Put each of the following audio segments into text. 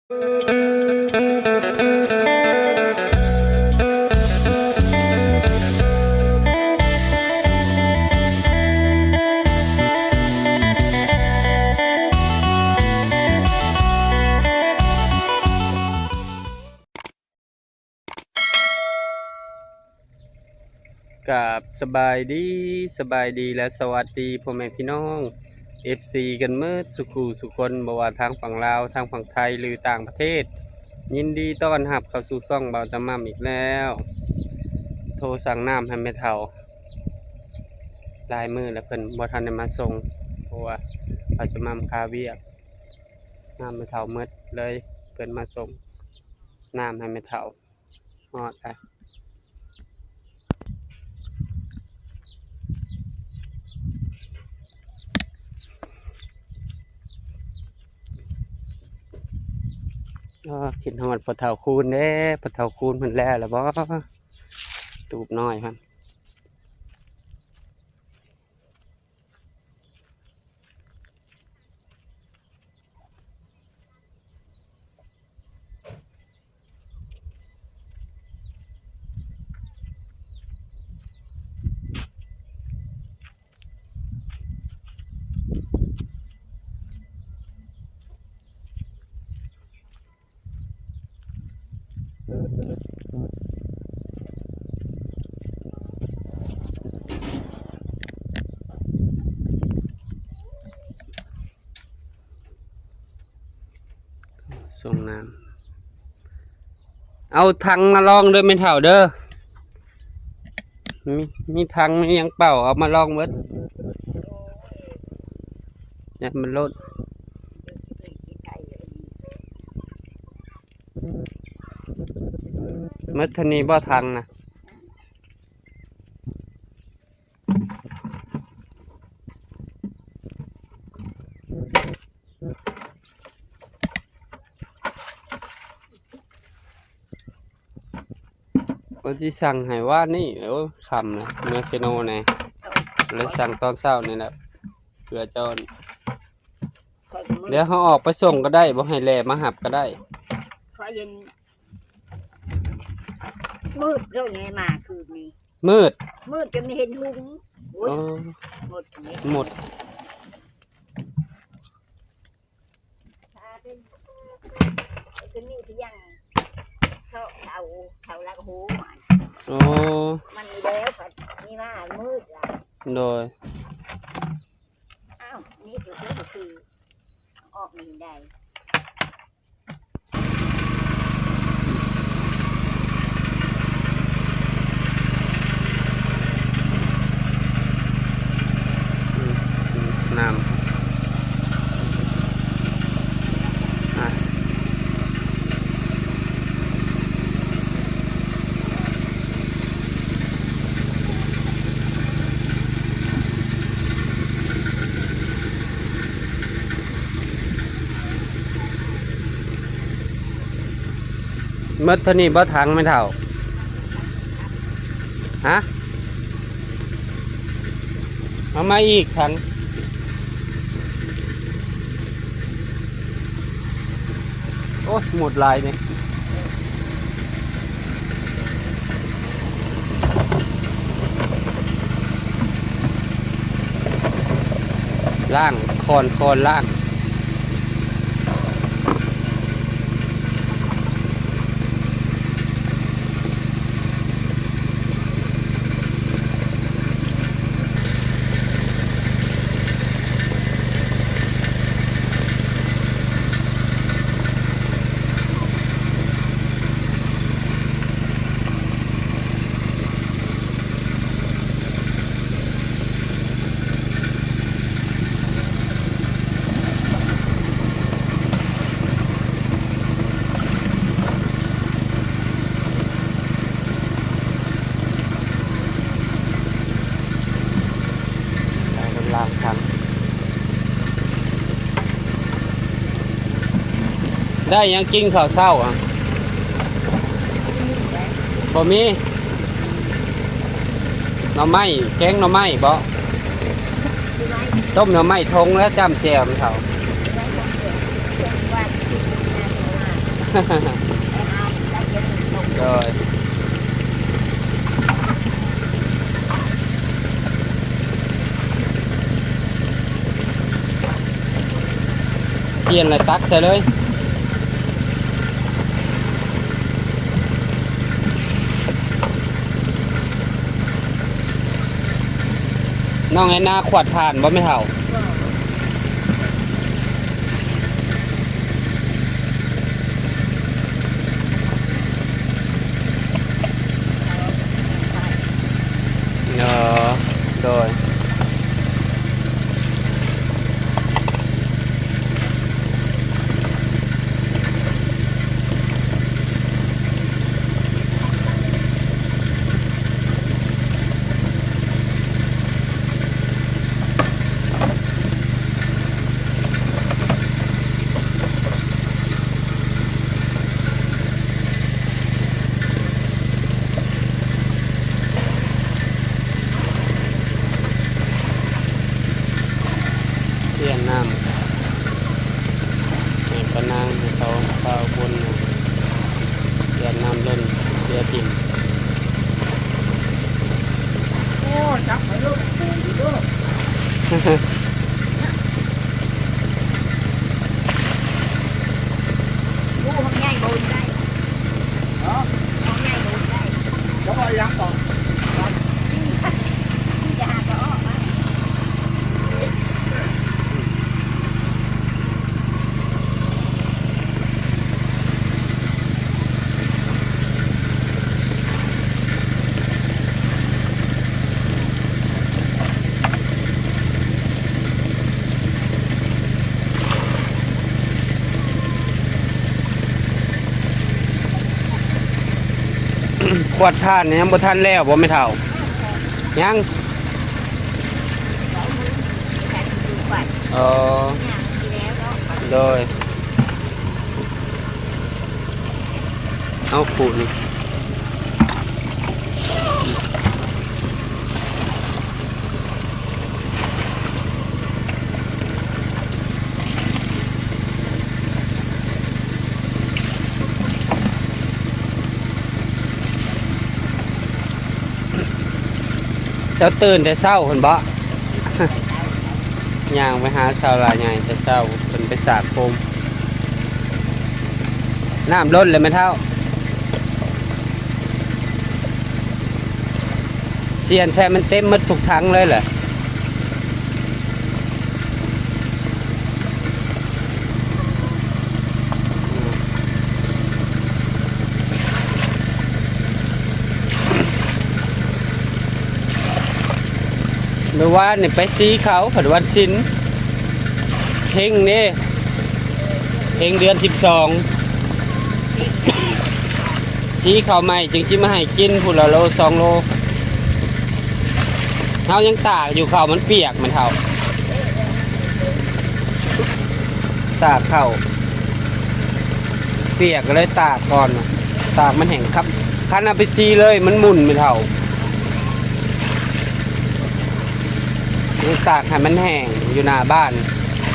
ກາບສະບາຍດີ, ສະບາຍດີ ແລະ ສະຫວັດດີພໍ່ແມ່ພີ່ນ້ອງ ເອັຟຊີ ກັນໝົດສູ່ຄູ່ສູ່ຄົນ, ບໍ່ວ່າທາງຝັ່ງລາວ, ທາງຝັ່ງໄທ ຫຼື ຕ່າງປະເທດ. ຍິນດີຕ້ອນຮັບເຂົ້າສູ່ຊ່ອງບ່າວຈຳໝ່ຳອີກແລ້ວ. ໂທສັ່ງນ້ຳໃຫ້ແມ່ເຖົ້າຫຼາຍມື້ແລ້ວ ເພິ່ນບໍ່ທັນໄດ້ມາສົ່ງ ເພາະວ່າບ່າວຈຳໝ່ຳຄາວຽກ. ນ້ຳແມ່ເຖົ້າໝົດເລີຍ ເພິ່ນມາສົ່ງນ້ຳໃຫ້ແມ່ເຖົ້າຮອດແລ້ວ. ອໍ ຄິດຮອດພໍ່ເຖົ້າຄູນເດ້. ພໍ່ເຖົ້າຄູນເພິ່ນແລ້ວລະບໍ່? ຕູບນ້ອຍຫັ້ນ. ສົ່ງນ້ຳ ເອົາຖັງມາລອງເດີແມ່ເຖົ້າເດີ. ມີ ມີຖັງ ມີຫຍັງເປົ່າ ເອົາມາລອງເບິດ ຢ້ານມັນລົ້ນ. ໝົດເທົ່ານີ້ບໍ່ ຖັງນະ? ວ່າຊິສັ່ງໃຫ້ວານນີ້ ໂອ້ຍ ຄ່ຳແລ້ວ ເມືອເຊໂນແດ່ ເລີຍສັ່ງຕອນເຊົ້ານີ້ແຫຼະ ເພື່ອຈອນ ຂ້ອຍກໍມືດ ດຽວເຮົາອອກໄປສົ່ງກໍໄດ້ ບໍ່ໃຫ້ແລ່ມາຮັບກໍໄດ້. ຂ້ອຍຍັງມືດເລີຍ ມາຄືນນີ້ ມືດ ມືດຈົນບໍ່ເຫັນຫຸງ. ໂອ້ຍ ໂອ້ ໝົດອັນນີ້ ໝົດ. ພາເປັນ ເປັນນີ້ຄືຫຍັງ ເທາະເຂົາ ເຂົາລາກຫູມັນ. ໂອ້ ມັນມີແລ້ວ ບັດນີ້ມາມືດລະ. ໂດຍ. ອ້າວ ນີ້ຄື ຄື ອອກນີ້ໄດ້. ນ້ຳ ອ່ະ. ໝົດເທົ່ານີ້ບໍ່ ຖັງແມ່ເຖົ້າ? ຮະ? ເອົາມາອີກຖັງ. ໂອ້ຍ ໝົດຫຼາຍນີ້. ລ້າງ ຄ້ອນ ຄ້ອນລ້າງ. ໄດ້ຫຍັງກິນເຂົ້າເຊົ້າອະ? ບໍ່ມີ. ໜໍ່ໄມ້ ແກງໜໍ່ໄມ້ບໍ? ຕົ້ມໜໍ່ໄມ້ຖົງ ແລະ ຈ້ຳແຈ່ວນຳເຂົ້າ. ໂດຍ ທຽນລະຕັກໃສ່ເລີຍ. ນ້ອງແອນນາຂວດຖ່ານບໍ່ແມ່ເຖົ້າ? ອໍ ໂດຍ. ປ່ຽນນ້ຳໃຫ້ປານາງ ໃຫ້ເຂົາ ເຂົາຄົນປ່ຽນນ້ຳລົ້ນເຫຼືອຖິ້ມ. ໂອ້ ຈັບໃຫ້ເລີຍ ໂອ້ ບັກໃຫຍ່ບໍ່ໄດ້ ຮະ ບັກໃຫຍ່ບໍ່ໄດ້ ແລ້ວວ່າຫຍັງຕໍ່? ຂວດຖ່ານຍັງບໍ່ທັນແລ້ວບໍ່ແມ່ເຖົ້າ? ຍັງ. ອໍ ໂດຍ. ເອົາຂູດນີ້ ເຈົ້າຕື່ນແຕ່ເຊົ້າພຸ້ນບໍ? ຍ່າງໄປຫາຊາວລາວໃຫຍ່ແຕ່ເຊົ້າ ເພິ່ນໄປສາດໂຄມ. ນ້ຳລົ້ນແລ້ວແມ່ເຖົ້າ? ຊຽນໃສ່ມັນເຕັມໝົດທຸກຖັງເລີຍແຫຼະ. ມື້ວານນີ້ໄປສີເຂົາ ພັດວັນສິນ ເຮັງເດ້ ເຮັງເດືອນສິບສອງ ສີເຂົ້າໃໝ່ຈຶ່ງຊິມາໃຫ້ກິນ ພຸ້ນລະໂລສອງໂລ. ເຮົາຍັງຕາກຢູ່ ເຂົ້າມັນປຽກແມ່ນເຖົ້າ ຕາກເຂົ້າປຽກ ກໍເລີຍຕາກກ່ອນ ຕາກມັນແຫ້ງຄັບ ຄັນເອົາໄປສີເລີຍມັນໝຸ່ນແມ່ນເຖົ້າ. ນີ້ຕາກໃຫ້ມັນແຫ້ງຢູ່ໜ້າບ້ານ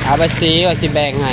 ເອົາໄປສີວ່າຊິແບ່ງໃຫ້.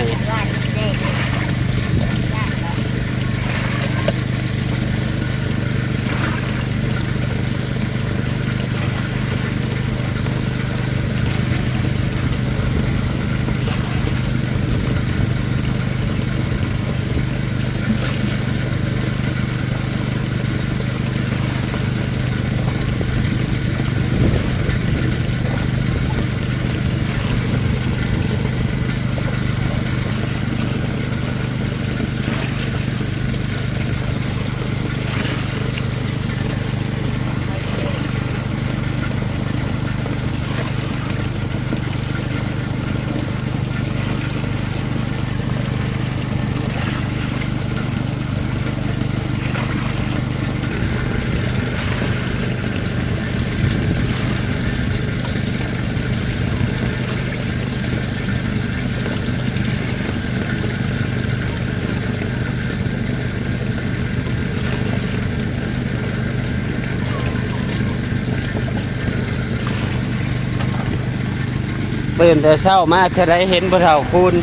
ຕື່ນແຕ່ເຊົ້າມາເທື່ອໃດເຫັນພໍ່ເຖົ້າຄູນ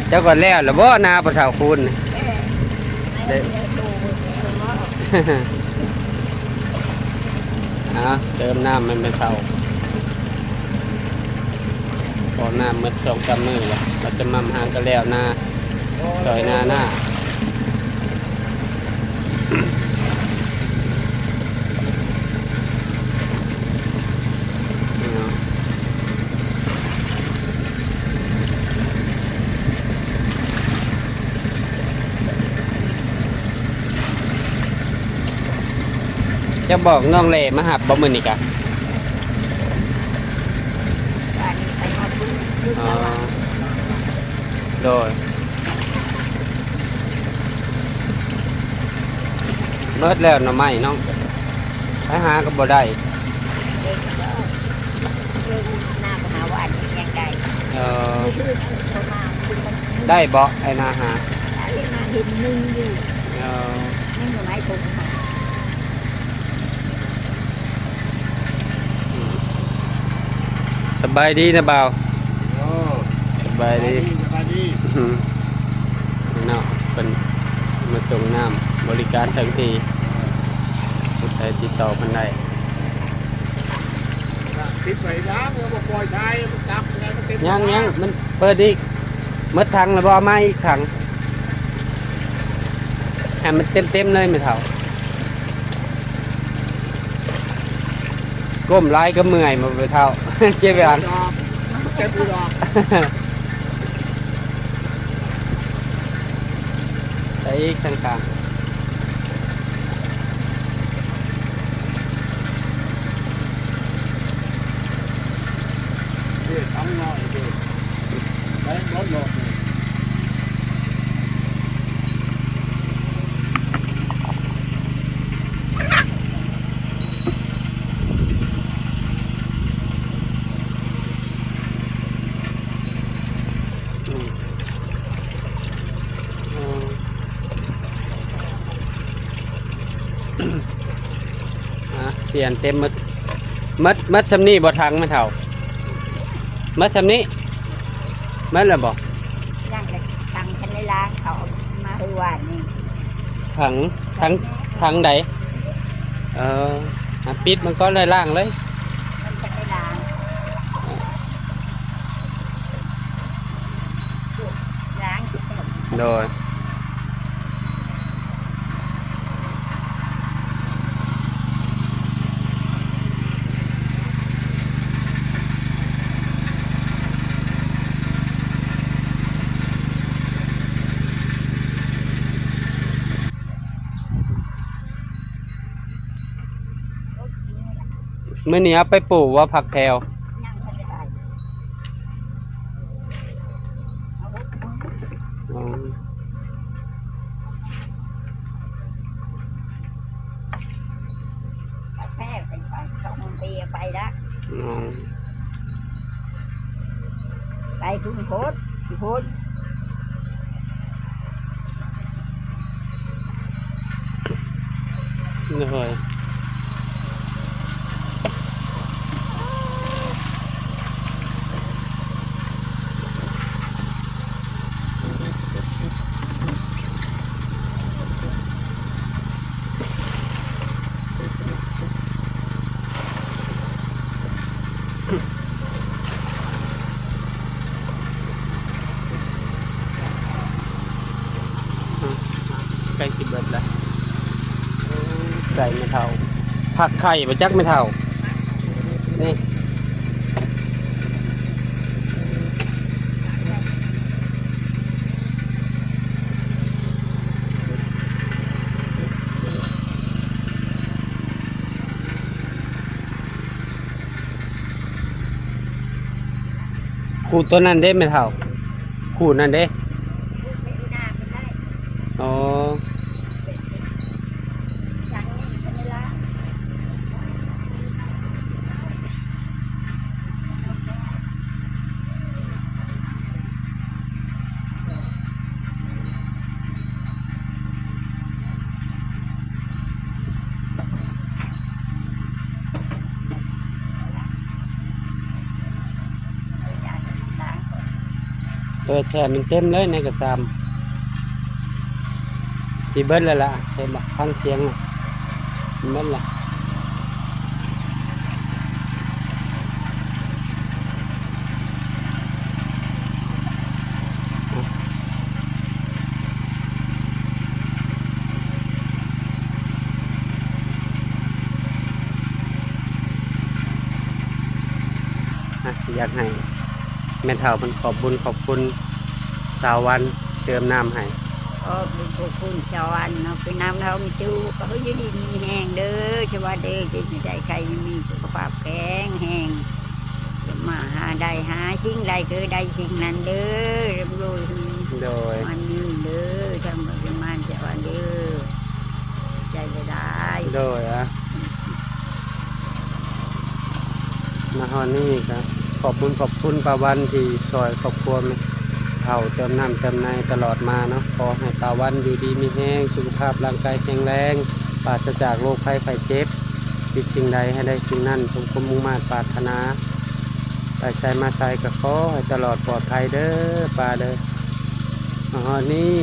ເຈົ້າກໍແລ້ວລະບໍ່ນາພໍ່ເຖົ້າຄູນ? ເອີ ເດ້ ເອົາ ເຕີມນ້ຳໃຫ້ແມ່ເຖົ້າ ເພາະນ້ຳໝົດສອງສາມມື້ແລ້ວ ເຮົາຈະໝ່ຳຫາກໍແລ້ວນາ ຊ່ອຍນາ ນາ. ຈະບອກນ້ອງແຫຼມາຮັບບໍ່ມື້ນີ້ກະ? ອໍ ໂດຍ. ເບິດແລ້ວໜໍ່ໄມ້ເນາະ ໄປຫາກໍບໍ່ໄດ້ ເອີ ໄດ້ບໍ່ໄອ້ນາຫາ? ໄດ້ມາເຫັນໜຶ່ງຢູ່ ເອີ ຍັງໜໍ່ໄມ້ປົງມາ. ອືມ ສະບາຍດີນະບ່າວ. ໂອ້ ສະບາຍດີ ສະບາຍດີ ສະບາຍດີ. ອືມ ເນາະ ເພິ່ນມາສົ່ງນ້ຳບໍລິການເຖິງທີ່ ຜູ້ໃດຕິດຕໍ່ເພິ່ນໄດ້. ຕິດໄວ້ຍັງ ຍັງບໍ່ປ່ອຍໃຊ້ ມັນຈັບແລ້ວມັນເຕັມ ຍັງ ຍັງ ມັນເປີດອີກ. ໝົດຖັງແລ້ວບໍ່? ເອົາມາອີກຖັງ ໃຫ້ມັນເຕັມໆເລີຍແມ່ເຖົ້າ. ກົ້ມຫຼາຍກໍເມື່ອຍ ແມ່ເຖົ້າ ເຈັບຫຼັງ ເຈັບຢູ່ດອກ. ໄປອີກທາງກາງ. ເດ້ ຕັງນ້ອຍເດ້ ໄປລົດໂລດນີ້. ອືມ ອືມ ອ່າ ສຽນເຕັມໝົດ ໝົດ ໝົດຊ່ຳນີ້ບໍ່ຖັງແມ່ເຖົ້າ? ໝົດຊ່ຳນີ້ ໝົດແລ້ວບໍ່? ຍັງ ແຕ່ຖັງທັນໄດ້ລ້າງ ເຂົາເອົາມາໃຫ້ວານນີ້. ຖັງ ຖັງ ຖັງໃດ? ເອີ ອ່າ ປິດມັນກ່ອນ ແລ້ວລ້າງເລີຍ. ມັນຈະໄດ້ລ້າງ ລ້າງ. ໂດຍ. ມື້ນີ້ເອົາໄປປູກບໍ່ ຜັກແພວ? ຍັງບໍ່ໄດ້ໄປ ເອົາຫົກມື້. ອໍ ແພວໄປ ໄປ ສອງເດືອນໄປລະ. ອໍ ໄປພຸ້ນໂພດ ພຸ້ນ. ໂດຍ. ໃກ້ຊິເບິດລະ ໃກ້ແມ່ເຖົ້າ ຜັກໄຂ່ບໍ່ຈັກແມ່ເຖົ້າ ນີ້. ຂູດຕົວນັ້ນເດ້ແມ່ເຖົ້າ ຂູດນັ້ນເດ້. ອໍ. ເປີດແຊ່ມັນເຕັມເລີຍໃນກະຊາມ. ຊິເບິດແລ້ວລະ ເຫັນບໍ່? ຟັງສຽງ ເບິດລະ. ອ່ະ ຢາກໃຫ້ແມ່ເຖົ້າເພິ່ນຂອບບຸນຂອບຄຸນສາວວັນເຕີມນ້ຳໃຫ້. ຂອບບຸນຂອບຄຸນສາວວັນເນາະ ເປັນນຳເຮົາມີຕູ້ ຂໍໃຫ້ຢູ່ດີມີແຮງເດີ ສະຫວັດດີ ເຈັບໄດ້ໄຂ້ມີສຸຂະພາບແຂງແຮງ ຈະມາຫາໄດ້ຫາສິ່ງໃດ ຄືໄດ້ສິ່ງນັ້ນເດີ ລຳລວຍ ໂດຍ ມັນຍືນເດີ ທາງບັນຍາມານ ສະຫວັດດີ ໃຈຫຼາຍໆ ໂດຍ ອ່ະ ມາຮອດນີ້ກະຂອບບຸນຂອບຄຸນປ້າວັນທີ່ຊ່ອຍຄອບຄົວແມ່ເຖົ້າເຕີມນ້ຳເຕີມໃນຕະຫຼອດມາເນາະ. ຂໍໃຫ້ປ້າວັນຢູ່ດີມີແຮງ ສຸຂະພາບຮ່າງກາຍແຂງແຮງ ປາສະຈາກໂລກໄພໄຂ້ເຈັບ ຄິດສິ່ງໃດໃຫ້ໄດ້ສິ່ງນັ້ນ ສົມຄວາມມຸ່ງມາດປາດຖະໜາ ໄປໃສມາໃສກະຂໍໃຫ້ຕະຫຼອດປອດໄພເດີປ້າເດີ. ມາຮອດນີ້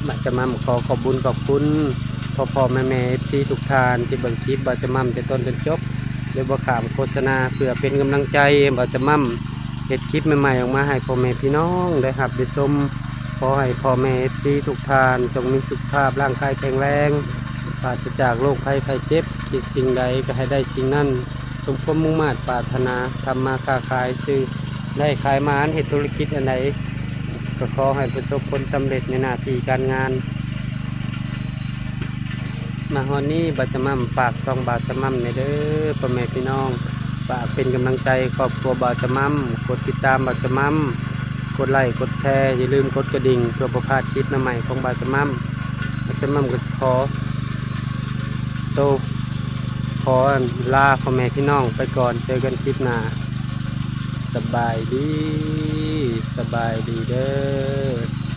ບ່າວຈະໝ່ຳຂໍຂອບບຸນຂອບຄຸນພໍ່ໆແມ່ໆ ເອັຟຊີ ທຸກທ່ານທີ່ເບິ່ງຄລິບບ່າວຈະໝ່ຳແຕ່ຕົ້ນຈົນຈົບ ໂດຍບໍ່ຂ້າມໂຄສະນາ ເພື່ອເປັນກຳລັງໃຈໃຫ້ບ່າວຈະໝ່ຳເຮັດຄລິບໃໝ່ໆອອກມາໃຫ້ພໍ່ແມ່ພີ່ນ້ອງໄດ້ຮັບໄດ້ຊົມ. ຂໍໃຫ້ພໍ່ແມ່ ເອັຟຊີ ທຸກທ່ານ ຈົ່ງມີສຸຂະພາບຮ່າງກາຍແຂງແຮງ ປາສະຈາກໂລກໄພໄຂ້ເຈັບ ຄິດສິ່ງໃດກະໃຫ້ໄດ້ສິ່ງນັ້ນ ສົມຄວາມມຸ່ງມາດປາດຖະໜາ ທຳມາຄ້າຂາຍ ຊື້ໄດ້ຂາຍໝານ ເຮັດທຸລະກິດອັນໃດ ກໍຂໍໃຫ້ປະສົບຜົນສຳເລັດໃນໜ້າທີ່ການງານ. ມາຮອດນີ້ບ່າວຈະໝ່ຳຝາກຊ່ອງບ່າວຈະໝ່ຳແດ່ເດີ ພໍ່ແມ່ພີ່ນ້ອງ ຝາກເປັນກຳລັງໃຈຄອບຄົວບ່າວຈະໝ່ຳ ກົດຕິດຕາມບ່າວຈະໝ່ຳ ກົດໄລກົດແຊ ຢ່າລືມກົດກະດິ່ງ ເພື່ອບໍ່ພາດຄລິບໃໝ່ໆຂອງບ່າວຈະໝ່ຳ. ບ່າວຈະໝ່ຳກໍຂໍໂຕ ຂໍລາພໍ່ແມ່ພີ່ນ້ອງໄປກ່ອນ ເຈີກັນຄລິບໜ້າ ສະບາຍດີ ສະບາຍດີເດີ.